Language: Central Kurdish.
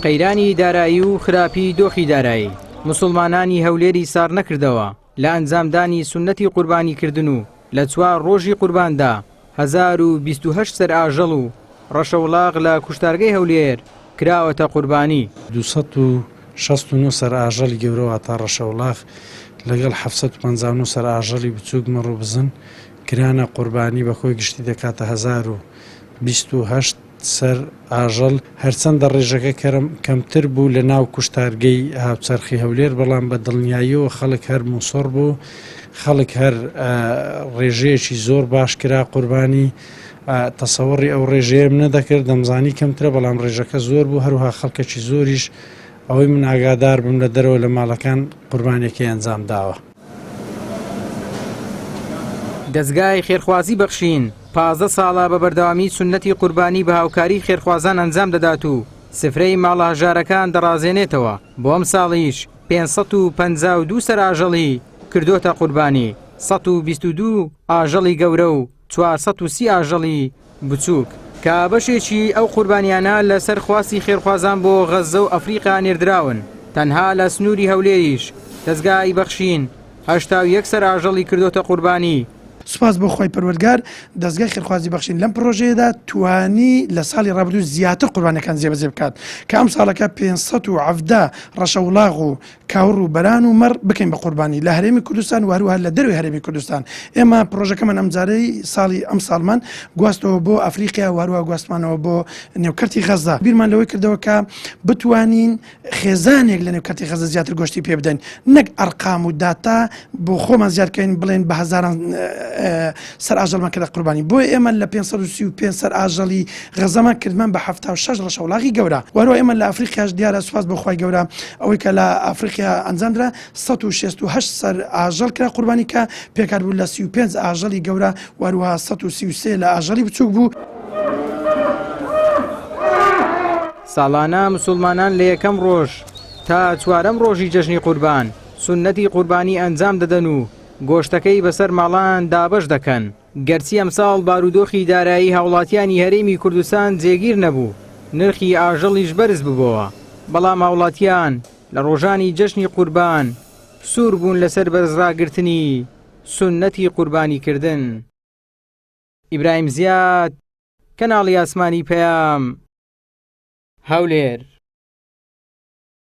قەیرانی دارایی و خراپی دۆخی دارایی موسڵمانانی هەولێری ساڕنەکردەوە لە ئەنجامدانی سوننەتی قوربانیکردن و لە چوار ڕۆژی قورباندا 1028 سەر ئاژەڵ و ڕەشەوڵاغ لە کوشتارگەی هەولێر کراوەتە قوربانی. 269 سەر ئاژەڵی گەورە واتە ڕەشەوڵاغ لەگەڵ 759 سەر ئاژەڵی بچووک مەڕ و بزن کرانە قوربانی بە کۆی گشتی دەکاتە 1028 سەر ئاژەڵ، هەرچەندە ڕێژەکە کەرم کەمتر بوو لە ناو کوشتارگەی هاوچەرخی هەولێر، بەڵام بە دڵنیاییەوە خەڵک هەر موسڕ بوو، خەڵک هەر ڕێژەیەکی زۆر باش کرا قوربانی، تەسەوڕی ئەو ڕێژەیەم نەدەکرد، دەمزانی کەمترە، بەڵام ڕێژەکە زۆر بوو، هەروەها خەڵکەکی زۆریش ئەوەی من ئاگادار بم لە دەرەوە لە ماڵەکان قوربانیەکەی ئەنجام داوە. دەزگای خێرخوازی بەخشین 15 ساڵە بە بەردەوامی سوننەتی قوربانی بە هاوکاری خێرخوازان ئەنجام دەدات و سفرەی ماڵە هەژارەکان دەڕازێنێتەوە، بۆ ئەمساڵیش 552 سەر ئاژەڵی کردۆتە قوربانی، 122 ئاژەڵی گەورە و 430 ئاژەڵی بچووک، کە بەشێکی ئەو قوربانیانە لەسەر خواستی خێرخوازان بۆ غەززە و ئەفریقا نێردراون، تەنها لە سنووری هەولێریش دەزگای بەخشین 81 سەر ئاژەڵی کردۆتە قوربانی. سوپاس بۆ خوای پەروەردگار دەزگای خێرخوازی بەخشین لەم پڕۆژەیەدا توانی لە ساڵی ڕابردوو زیاتر قوربانیەکان جێبەجێ بکات کە ئەم ساڵەکە 517 ڕەشەوڵاغ و کاوڕ و بەران و مەڕ بکەین بە قوربانی لە هەرێمی کوردستان و هەروەها لە دەروی هەرێمی کوردستان ئێمە پرۆژەکەمان ئەمجارەی ساڵی ئەم ساڵمان گواستەوە بۆ ئەفریقیا و هەروەها گواستمانەوە بۆ نێو کەرتی غەزە بیرمان لەوەی کردەوە کە بتوانین خێزانێک لە نێو کەرتی غەزە زیاتر گۆشتی پێ بدەین نەک ئەرقام و داتا بۆ خۆمان زیاد بکەین بڵێن بە هەزاران سەر ئاژەڵمان کردە قوربانی بۆیە ئێمە لە 535 سەر ئاژەڵی غەزەمان کردمان بە 76 ڕەشەوڵاغی گەورە وەرەوە ئێمە لە ئەفریقیاش دیارە سوپاس بۆ خوای گەورە ئەوەی کە لە ئەفریقیا ئەنجامدرا 168 سەر ئاژەڵ کرا قوربانی کە پێکهات بوو لە 35 ئاژەڵی گەورە و هەروەها 133 لە ئاژەڵی بچووک بوو. ساڵانە مسوڵمانان لە یەکەم ڕۆژ تا چوارەم ڕۆژی جەژنی قوربان سوننەتی قوربانی ئەنجام دەدەن و گۆشتەکەی بەسەر ماڵان دابەش دەکەن، گەرچی ئەمساڵ بارودۆخی دارایی هاوڵاتیانی هەرێمی کوردستان جێگیر نەبوو، نرخی ئاژەڵیش بەرز ببۆوە، بەڵام هاوڵاتیان لە ڕۆژانی جەژنی قوربان سوور بوون لەسەر بەرزڕاگرتنی سوننەتی قوربانیکردن. ئیبراهیم زیاد، کەناڵی ئاسمانی پەیام، هەولێر.